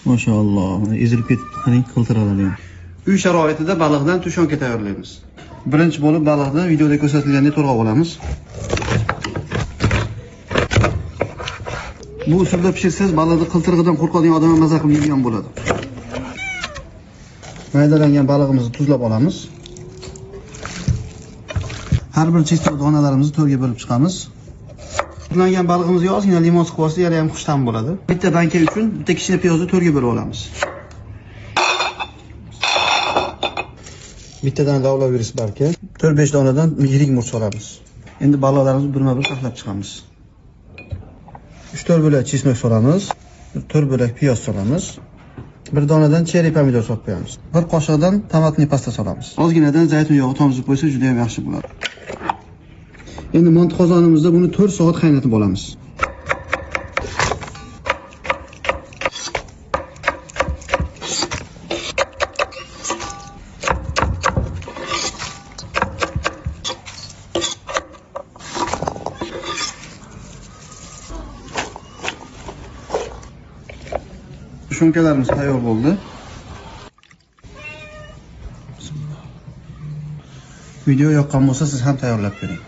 Mashalloh, ezilib ketibdi, qarang, qiltiralari ham. Uy sharoitida baliqdan tushonka tayyorlaymiz. Birinchi bo'lib baliqni videoda ko'rsatilgandek to'g'rab olamiz. Bu usulda pishirsangiz baliqni qiltirig'idan qo'rqadigan odam ham maza qilib yegan bo'ladi. Maydalangan balig'imizni tuzlab olamiz. Har bir chestok donalarimizni to'rga bo'lib chiqamiz. Tuzlangan balig'imizga ozgina limon siqib olsak, yana ham xushtam bo'ladi. Bitta banka uchun bitta kichkina piyozni to'rga bo'lib olamiz. Bittadan lavlavirus barka, 4-5 donadan yirik murch solamiz. Endi baliqlarimizni birma-bir taxlab chiqamiz. 3-4 bo'lak chesnok solamiz, 4 bo'lak piyoz solamiz. Bir donadan cherry pomidor solib qo'yamiz. Bir qoshiqdan tomatli pasta solamiz. Ozginadan zaytun yog'i tomizib qo'ysa juda ham yaxshi bo'ladi. Endi mont qozonimizda buni 4 soat qaynatib olamiz. Tushunkalarimiz tayyor bo'ldi. Video yoqqan bo'lsa, siz ham tayyorlab ko'ring.